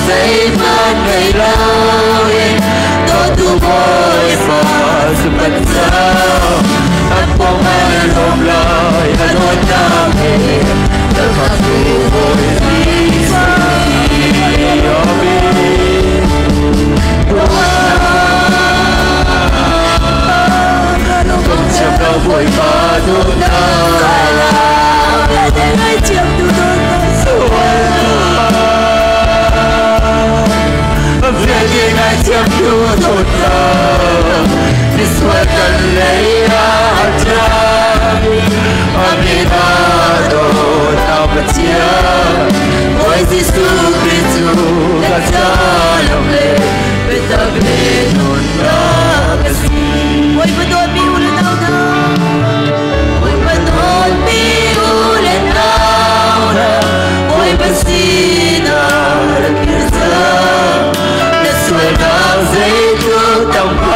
Zeihmanh ngei loin dawtu Bawipa cu kan cang. An pawng an lawm lai a dawtnak he Lalkhamtu Bawi Jesuh Amen. Dawtnak thiam lo Bawipa dawtnak Vialte ngaithiamtu dawtnak misual kan lei ah a ṭang a min ah dawtnak Pathian Bawi Jesuh Khrih cu ka ca lam le biatak le nunnak a si. Bawipa dawtmi u le nau hna, Bawipa dawtmi u le nau hna, Bawipa sinah rak kir cang. Na sualnak zeitluk tam A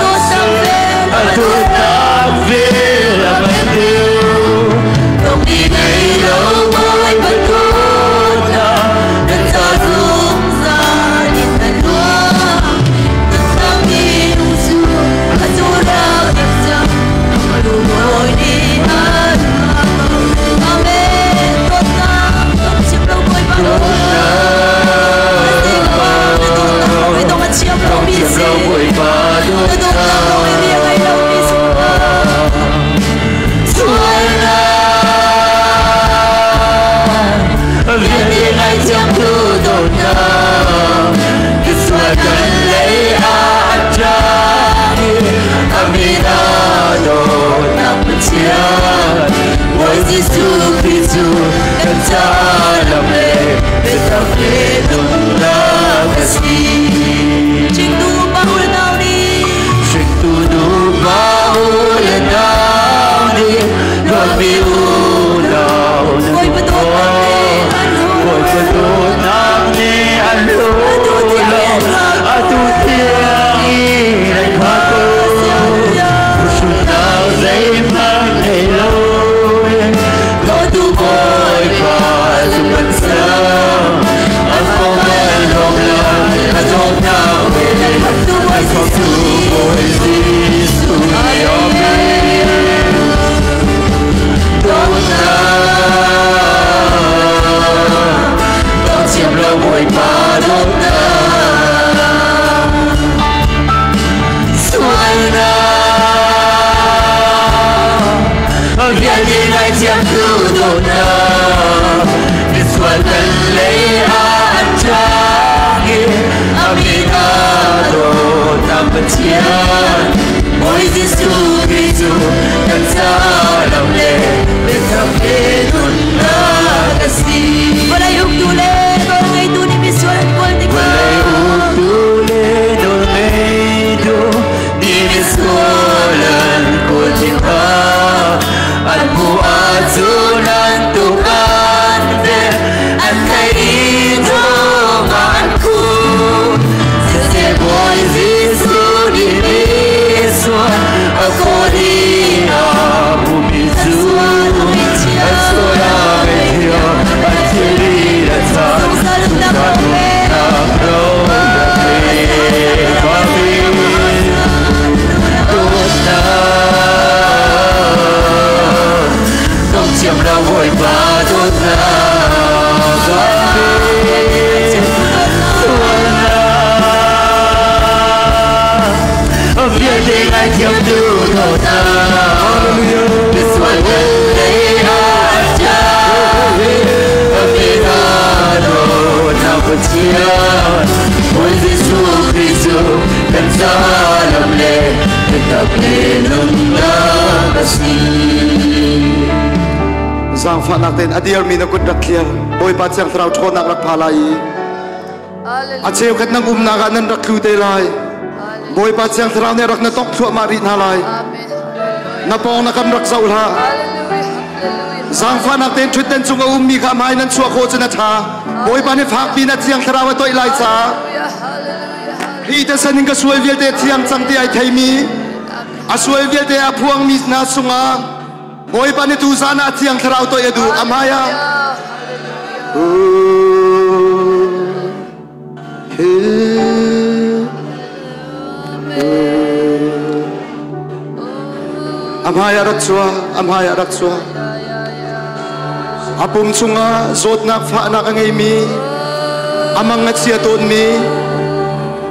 dawtnak vel a dawtnak vel a man deuh. Tongmi ngei lo Bawipa dawtnak na ca zungzal in a luang. Nunnak minung cu a curak dik cang. Lungawi nih an Amen. Dawtnak dawt chim lo Bawipa. Na dawtnak hawi dong a chiam lomi Thiam si. lo Bawipa Na dawtnak lawng in bia ngei lomi si. Sualnak vialte ngaithiamtu dawtnak misual kan lei ah a ṭang i a min ah dawtnak Pathian Bawi Jesuh Khrih cu kan ca lam le biatak le nunnak a si. Hringtu pa u le nau nih Hringtu nu pa u le nau nih dawtmi unau na Bawipa dawtnak nih an Bawipa dawtnak nih an Atu tiang in Atu tiang in an hngak ko. Hruhnak zeihmanh ngei loin dawtu Bawipa cu kan sang. A fong an lawm lai a dawtnak he Khamhtu Bawi Khamhtu Bawi Jesuh nih amen. Dawtnak, dawt thiam lo Bawipa dawtnak. Sualnak, vialte ngaithiamtu dawtnak, misual kan lei ah a ṭang i a min ah dawtnak Pathian. Bawi Jesuh Khrih cu kan ca lam le biatak le nunnak a si. Vawlei uktu le nawlngeitu nih misual an kawl tikah Vawlei uktu le nawlngeitu nih misual an kawl tikah an hmuh ahcun an tuk an velh an tlaih i thong ah an khumh. Siseh Bawi Jesuh nih misual a kawl i a hmuhmi cu an sual a ngaihthiam an thilri a cang zungzal nunnak ro pe. nunnak ro a pek. Amen. Dawtnak, dawt thiam lo Bawipa dawtnak. Amen. Sualnak, vialte ngaithiamtu dawtnak. Misual kan lei ah a ṭang i a min ah dawtnak Pathian. Bawi Jesuh Khrih cu kan ca lam le biatak le nunnak a si. Zaangfahnak tein a dirmi na kut rak thlir. Bawipa Thiang Thlarau ṭhawnnak rak pha lai i a cheukhat nan umnak ah nan rak tlu te lai. Bawipa Thiang Thlarau nih rak na tongh thluahmah rih hna lai. Na pawng na kam rak zoh hlah. Zaangfahnak tein ṭhutden cung a ummi kha hmai nan chuah khawh cun a ṭha. Bawipa nih fakpi na Thiang Thlarau a toih lai caah hi te in ka sual vialte thiang cang ti ai theimi a sual vialte a phuangmi hna sungah Bawipa nih tuzan ah Thiang Thlarau toih a duh. A hmai ah. A hmai ah rak chuah, a hmai ah rak chuah. A pum chungah zawtnak fahnak a ngeimi, a mang a chia tawnmi,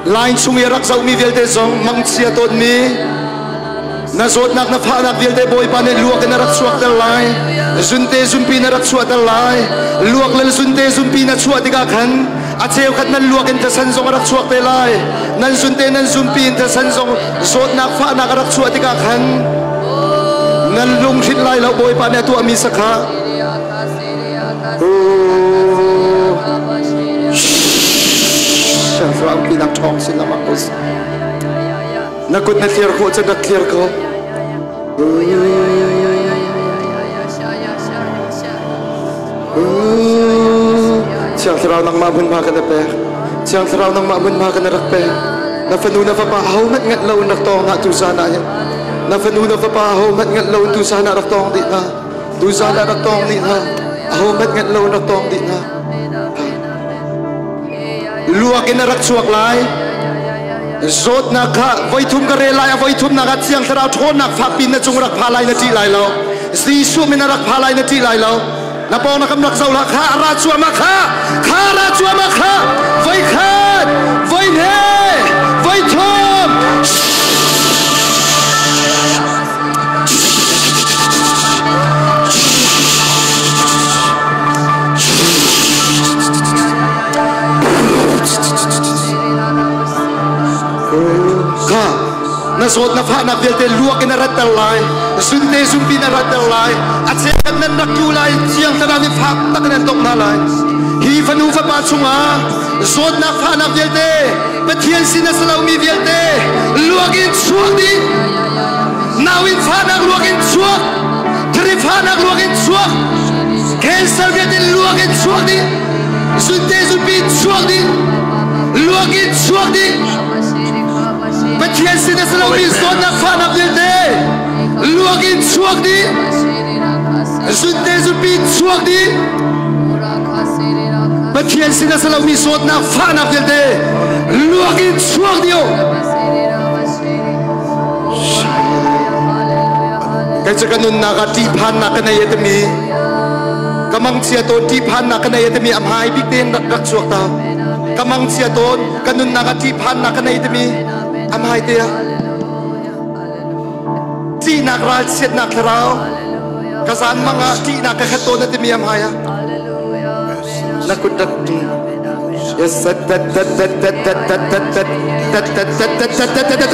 line chung i a rak zohmi vialte zong mang chia tawnmi, na zawtnak na fahnak vialte Bawipa nih luak in a rak chuakter lai. Zunte zumpi na rak chuahter lai. Luak le zunte zumpi na chuah tikah khan a cheukhat nan luak in thisen zong a rak chuak te lai. Nan zunte nan zumpi in thisen zong zawtnak fahnak a rak chuah tikah khan nan lunghrinh lai lo Bawipa nih a tuahmi sakha. Siangthlarau ṭhawng sin lamah ko na kut na thlir khawh cun rak thlir ko. Thiang Thlarau nangmah hmunhma kan pek. Thiang Thlarau nangmah hmunhma kan rak pek. Na fanu na fapa ahohmanh ngat lo in rak tawng hna tu zan ah hin. Na fanu na fapa ahohmanh ngat lo in tu zan ah rak tawng dih hna. Tu zan ah rak tawng dih hna. Ahohmanh ngat lo in rak tawng dih hna. Luak in a rak chuak lai. Zawtnak kha voithum ka rel lai a voithumnak ah Thiang Thlarau ṭhawnnak fakpi na cung rak pha lai na ṭih lai lo. Jesuh min a rak pha lai na ṭih lai lo. Na pawng na kam rak zoh hlah kha a ra cuahmah kha kha ra cuahmah kha voi khat voi hnih voi thum. Kha na zawt na fahnak vialte luak in a ratter lai zunte zumpi in a ratter lai a cheukhat nan rak tlu lai thiang thlarau nih fak tak in an dongh hna lai hi fanu fapa chungah zawtnak fahnak vialte Pathian sin a si lomi vialte luak in chuak dih nau in fahnak luak in chuak thari fahnak luak in chuak cancer vialte luak in chuak dih zunte zunpi chuak dih luak in chuak dih Pathian sin a si lomi zawtnak fahnak vialte luak in chuak dih zunte zunpi chuak dih Pathian sin a si lomi zawtnak fahnak vialte luak in chuak dih Kei cu ka nunnak ah ṭihphannak ka nei a timi ka mangchia tawn ṭihphannak ka nei a timi a hmai bik tein rak rak chuak ta ka mangchia tawn ka nunnak ah ṭihphannak ka nei timi a hmai te ah ṭihnak ralchiatnak thlarau ka zan mang ah ṭihnak ka khat tawn a timi a hmai ah na kut rak Yes, that that that that that that that that that that that that that that that that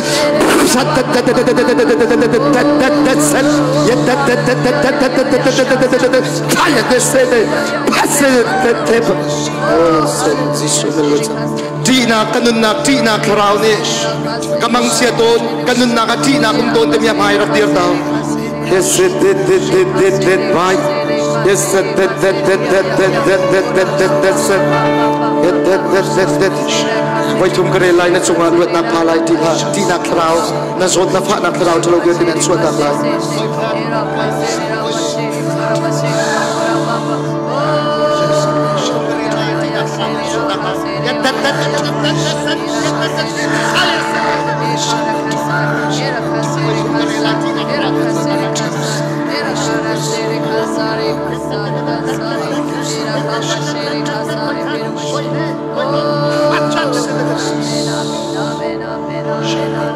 Ṭihnak ka nunnak ṭihnak thlarau nih ka mangchia tawn ka nunnak ah ṭihnak um tawn timi a hmai rak dir ta Yes it did did did did did vai Yes it did did did did did did did did did did did did did did did Voi thum ka rel lai na cungah luatnak pha lai ti hlah tihnak thlarau na zawt na fahnak thlarau ṭhalo vialte nih an chuahtak lai.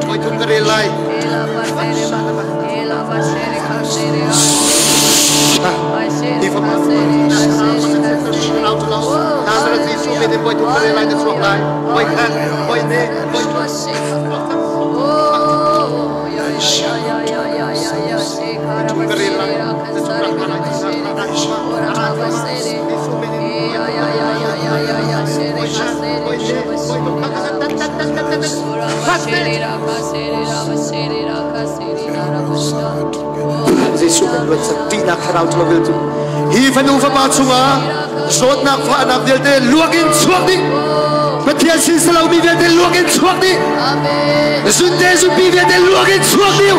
Voi thum ka rel lai. Hi fapa Nazareth Jesuh min in voi thum ka rel lai na chuak lai. Voi khat, voi hnih, voi thum. Ka rel lai. Na chuak lai. Jesuh min in Jesuh kan luat cang ṭihnak thlarau ṭhalo vialte hi fanu fapa chungah zawtnak fahnak vialte luak in chuak dih Pathian sin si lomi vialte luak in chuak dih zunte zumpi vialte luak in chuak dih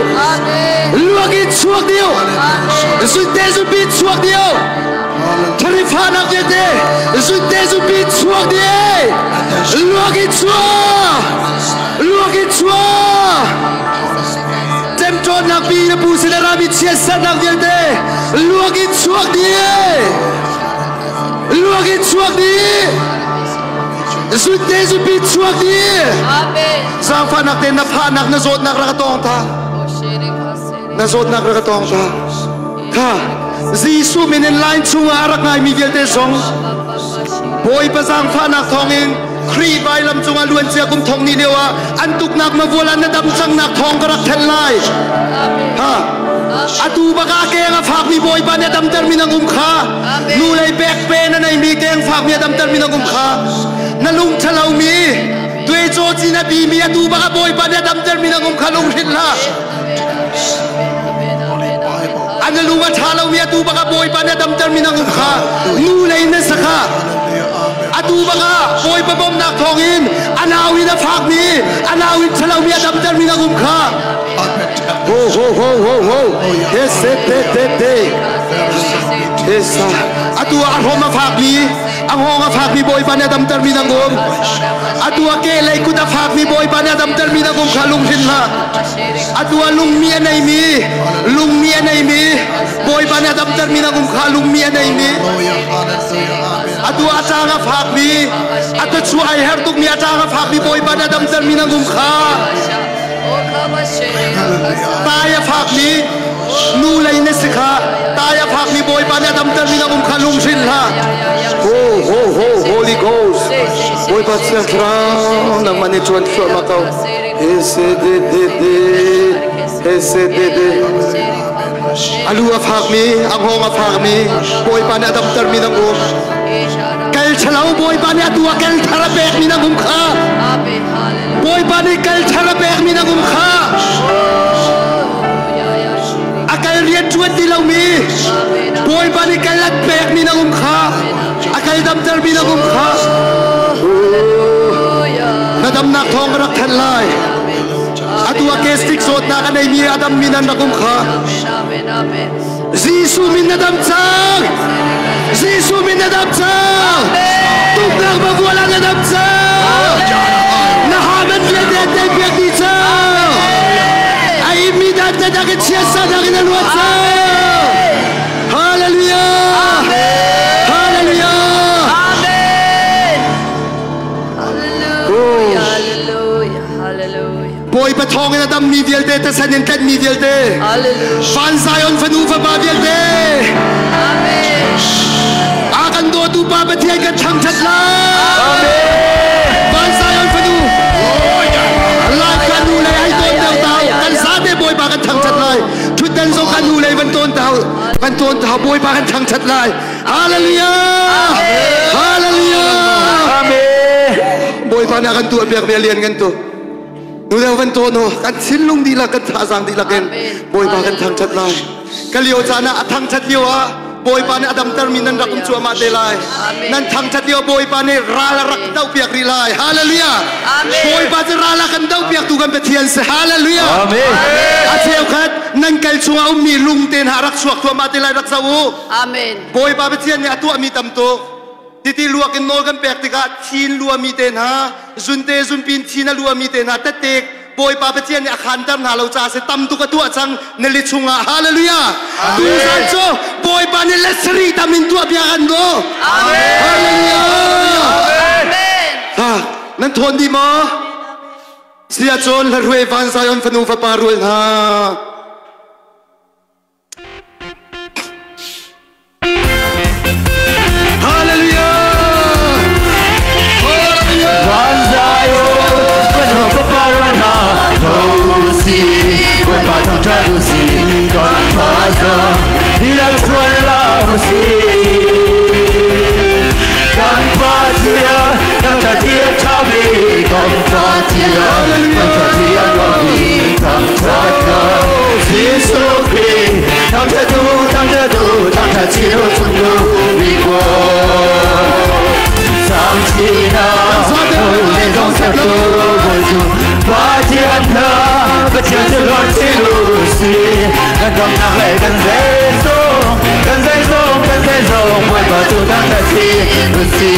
luak in chuak dih zunte zumpi chuak dih Thari fahnak vialte zunte zumpi chuak dih. Luak in chuah! Luak in chuah! Ṭemṭawnnak pi na pu sin a rami chiatsernak vialte luak in chuak dih! Luak in chuak dih! Zunte zunpi chuak dih! Zaangfahnak te na phahnak na zawtnak rak tawng ta. Na zawtnak rak tawng ta. Kha Jesuh min in line chungah a rak ngaimi vialte zong Bawipa zaangfahnak thawngin Khrih vailam cungah luancia kum thong ni lio ah an tuknak mavual ah na dam cangnak thawng ka rak thelh lai. Ha atu bak ah keng a fakmi Bawipa nih a damtermi nang um kha nu lei pek pe na neimi keng fakmi a damtermi nang um kha na lung ṭhalomi tuecaw ci na bimi atu bak ah Bawipa nih a damtermi nang um kha lunghrinh hlah. An lung a ṭha lomi atu bak ah Bawipa nih a damtermi nang um kha nu lei na sa kha atu bak ah Bawipa bawmhnak thawngin a nau in a fakmi a nau in ṭhalomi a damtermi nang um kha ho ho ho ho ho he se te te te he sa atu ah a hrom a fakmi a hngawng a fakmi Bawipa nih a damtermi nang um atu ah ke lei kut a fakmi Bawipa nih a damtermi nang um kha lunghrinh hlah atu ah lungmi a neimi lungmi a neimi Bawipa nih a damtermi nang um kha lungmi a neimi atu ah a ṭang a fakmi a tachuah ai her tukmi a ṭang a fakmi Bawipa nih a damtermi nang um kha tai a fakmi nu lei na si kha tai a fakmi Bawipa nih a damtermi nang um kha lunghrinh hlah ho ho ho Holy Ghost Bawipa Thiang Thlarau nangmah nih ṭuan thluahmah ko he se de de de he se de de alu a fakmi a hngawng a fakmi Bawipa nih a damtermi nang um kal ṭhalo Bawipa nih atu ah kal thar a pekmi nang um kha Bawipa nih kal thar a pekmi nang um kha a kal rian ṭuan ti lomi Bawipa nih kal an pekmi nang um kha a kal damtermi nang um kha na damnak thawng ka rak thanh lai atu a gastric zawtnak a neimi a dammi nan rak um kha Jesuh min na dam cang Jesuh min na dam cang tuknak mavual ah na dam cang na haman vialte an tei piak dih cang a immi dan te dak in chiatsa dak in a luat cang Hallelujah Hallelujah Amen Hallelujah Hallelujah Hallelujah Bawipa thawngin a dammi vialte tasen in tlenhmi vialte van Zion fanu fapa vialte a kan dawtu Pa Pathian kan thangṭhat lai van Zion fanu lai kan nu lei ai tawn deuh tau kan zate Bawipa kan thangṭhat lai thutdan zong kan nu lei van tawn tau van tawn tau Bawipa kan thangṭhat lai Hallelujah Hallelujah Amen Bawipa nih a kan tuah piak ve lian kan tu Nuleu van tawn u kan thinlung dihlak kan thazaang dihlak in Bawipa kan thangṭhat lai. Ka lio caan ah a thangṭhat lio ah Bawipa nih a damtermi nan rak um cuahmah te lai. Nan thangṭhat lio Bawipa nih ral a rak dohpiak rih lai. Hallelujah. Bawipa cu ral a kan dohpiaktu kan Pathian si. Hallelujah. Amen. A cheukhat nan kal chungah ummi lung te hna rak chuak thluahmah te lai rak zoh u. Amen. Bawipa Pathian nih a tuahmi tam tuk. Titi luak in nawl kan pek tikah thin luami te hna, zunte zunpin thin a luami te hna tettek Bawipa Pathian nih a khanter hna lo caah si tam tuk a tuah cang na li chungah hallelujah tuzan cu Bawipa nih let sarih tam in tuah bia kan do hallelujah ha nan thawn dih maw sia cun hlarhuai van Zion fanu fapa rual hna Hallelujah! Hallelujah! Van Zion, kan fapa hna, tho si, Bawipa thangṭhat u si, kan thazaang dihlak chuan la u si. Kan Pathian, thangṭhat hi a ṭhami, kan Pathian, thangṭhat hi a nuammi, thangṭhat hna. Jesuh Khrih, thangṭhat u, thangṭhat u, thangṭhat chin u chung u, mi Pathian hna, Pathian cu lawm chin u si. Kan damnak le kan zeizong, kan zeizong, kan zeizong, Bawipa cu thangṭhat chin u si.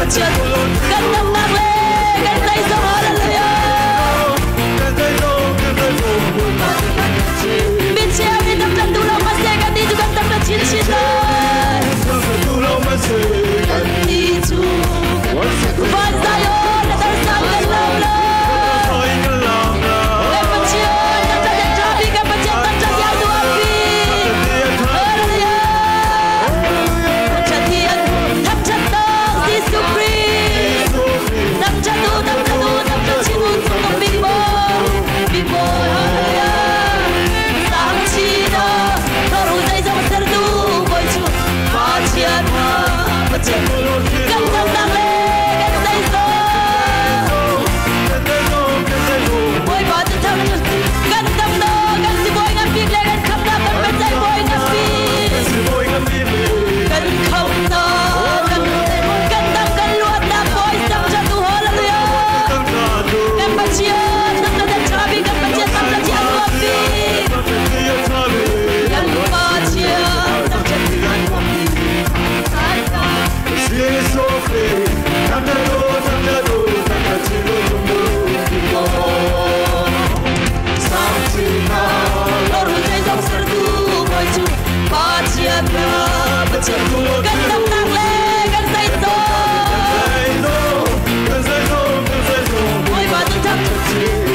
Pathian kan damnak le kan zeizong hallelujah Michia mi tam kan duh lo ma se kan nih cu kan tam na chin chin lai kan nih cu van Zion na dar sang kan lam lo kan Pathian tam kan tha bi kan Pathian tam kan siang tu api hallelujah Pathian thap chat tak Jesuh Christ tam chat tu tam chat tu tam chat chin un chung big boy big boy hallelujah sang chi na thoru dai dòng ser tu boy chu Pathian Pathian kan thang nang le kan dai zo boy ba tu thang kan dam no kan si boy ngan bik le kan kham na kan bên dai boy ngan bik kan kham na kan kan dam kan luat na boy sam cha tu hallelujah kan Pathian tam na cha bi kan Pathian tam na cha tu bi kan Pathian tam cha Loru dai dòng ser tu boy chu Pathian Pathian kan dam nang le kan dai zo boy ba tu thang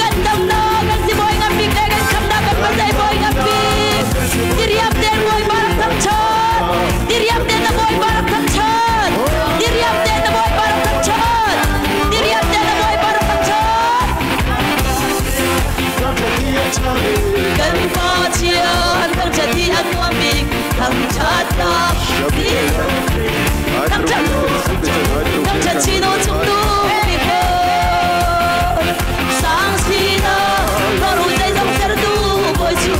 kan dam na kan si boy ngan bik le kan kham na kan ban dai boy ngan bik diriam den boy barak thang chat diriam den na boy barak thang chat diriam den na boy barak thang chat diriam den na boy barak thang chat kan Pathian thang chat hi an nuam bik thang chat na thang chat thang chat chi no chung tu bik sang si na loru dai dòng ser tu boy chu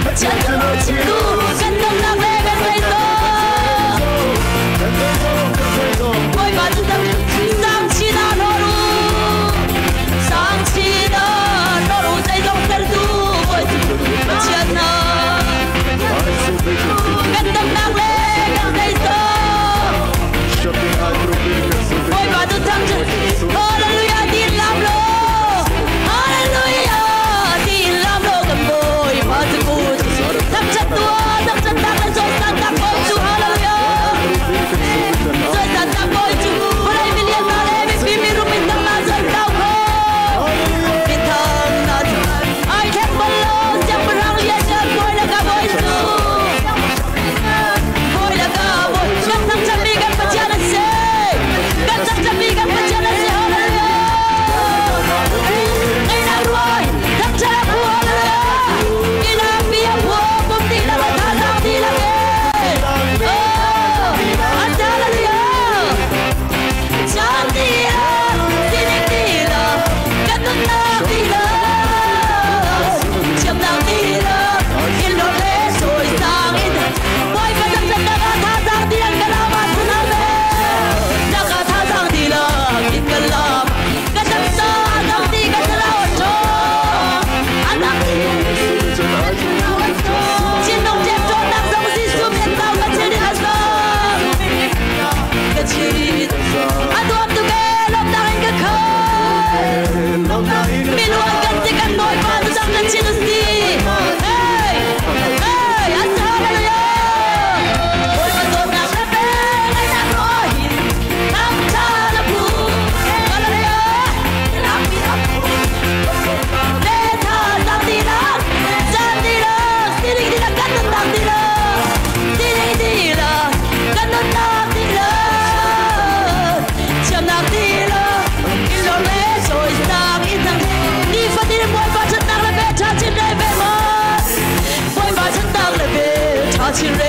Pathian thang chat tu kan dam nak le kan dai to boy ba tu thang sang chi na loru sang chi na loru dai dòng ser tu boy chu Pathian na kan dam nak le kan dai to boy ba tu thang chat hallelujah tin lam lo hallelujah tin lam lo kan boy ba tu ku thang chat tua thang chat tak le rồi sang tak boy chu hallelujah rồi sang tak boy chu boleh milian na le mi pi mi ru mi thang na rồi tao kho mi thang na ai khen bol lo siang parang lia chan boy la ka boy chu boy la ka boy kan thang chat mi kan Pathian se kan thang chat mi kan Pathian se hallelujah ngày nào rồi thang chat phu hallelujah ina pia phu bum ti la tha sang ti la ke oh hallelujah Chang ti la sining ti la kan nun na ti la chiam nang ti la in lo le soi sang in boy pa thang chat na ka tha sang ti la ka la ma thu na me na ka tha sang ti la in ka la ka thang sa thang ti ka la o cho an Chiến đông chém cho nang dòng di su miền tao ka chê đi là gió ka chê đi a tuam tu ke lom dang in ka khơi mi luan kan ti kan noi pa tu dang na chin si hey hey an sa hallelujah ôi ma tôn nak la pe ngai nak roi thang cha la phu hallelujah lam mi lam le tha sang ti la chan ti la siling ti la kan nun tak ti la siling ti la kan nun tak ti la chiam nak ti la in lo le rồi sang in thang ni fa ti boy ba chan nak la be cha chin le be ma boy ba chan nak la be cha chin le